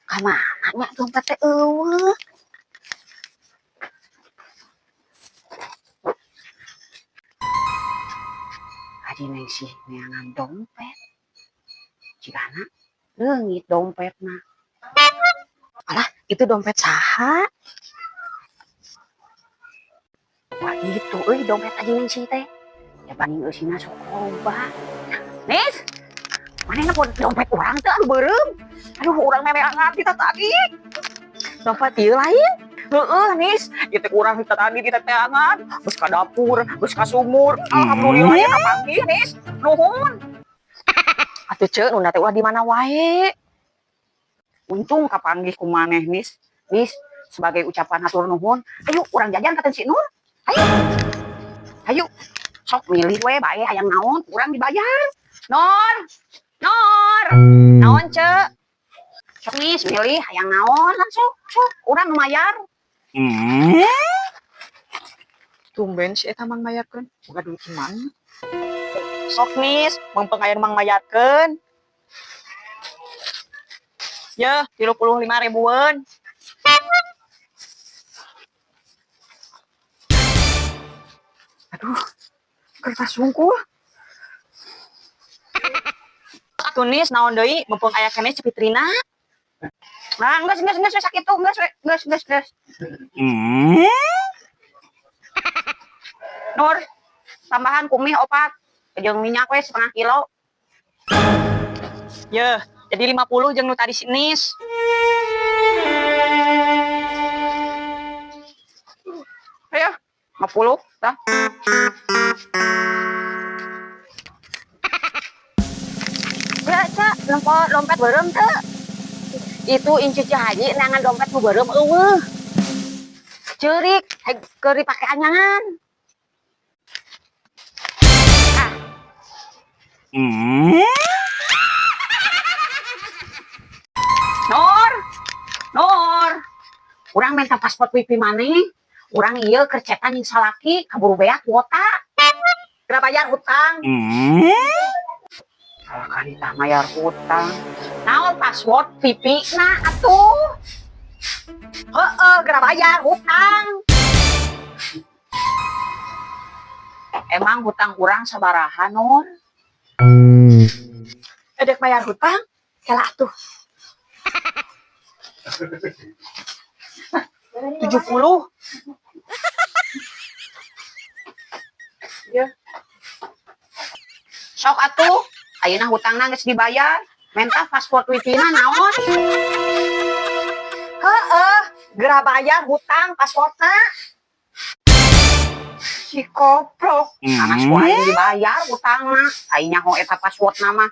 Kamana nya dompet teh euweuh? Adi Nengsih neangan dompet. Jigana leungit dompetna. Alah, itu dompet saha? Wah, itu euy dompet Adi Nengsih teh. Ya paling eusina sok loba. Nis, manehna nempo dompet urang teh anu beureum? Aduh, urang neneangan kita tadi. Dompet ieu lain? Heeh, Nis, ieu teh urang kita tadi diteteangan, geus ka dapur, geus ka sumur. Alhamdulillah ya kapanggih, Nis. Nuhun. Atuh, Ceu, nu teh ulah di mana wae. Untung kapanggih ku maneh, Nis. Nis, sebagai ucapan hatur nuhun, ayo urang jajan ka si Nur. Ayo. Ayo. Sok milih we bae hayang naon, urang dibayar. Nor. Nor. Naon, Ceu? Sok, Nis, milih hayang naon langsung. Sok, urang nu mayar. Tumben si eta mang mayarkeun. Boga duit di mana? Sok, Nis, mumpung aya nu mang mayarkeun. Yeuh, 35 ribuan. Aduh, kertas sungkuh. Atuh, Nis, naon deui, mumpung aya keneh Ceu Fitrina. Nah, geus geus geus sakitu, geus geus geus geus. Nur, tambahan ku mie opat. Jeung minyak we setengah kilo. Yeuh, jadi 50 jeung nu tadi si Nis. Ayo, 50 dah. Ya, Cak, nempo dompet beureum teu? Itu incu Ceu Haji neangan dompet nu beureum euweuh. Ceurik, heg keur dipake anyangan. Ah. Nur, Nur, urang minta password wifi maneh. Urang ieu keur chatan jeung salaki kaburu beak kuota. Geura bayar hutang. Salah kan tah mayar hutang. Naon password wifi na atuh? Heeh, geura bayar hutang. Emang hutang urang sabaraha, Nur? Edek bayar hutang? Kela atuh. 70. Ya. Sok atuh, ayeuna hutangna geus dibayar. Menta password wifi-na naon? Heeh, geura bayar hutang passwordna. Si koplok, anas ku aing dibayar hutangna. Aing nyaho eta passwordna mah.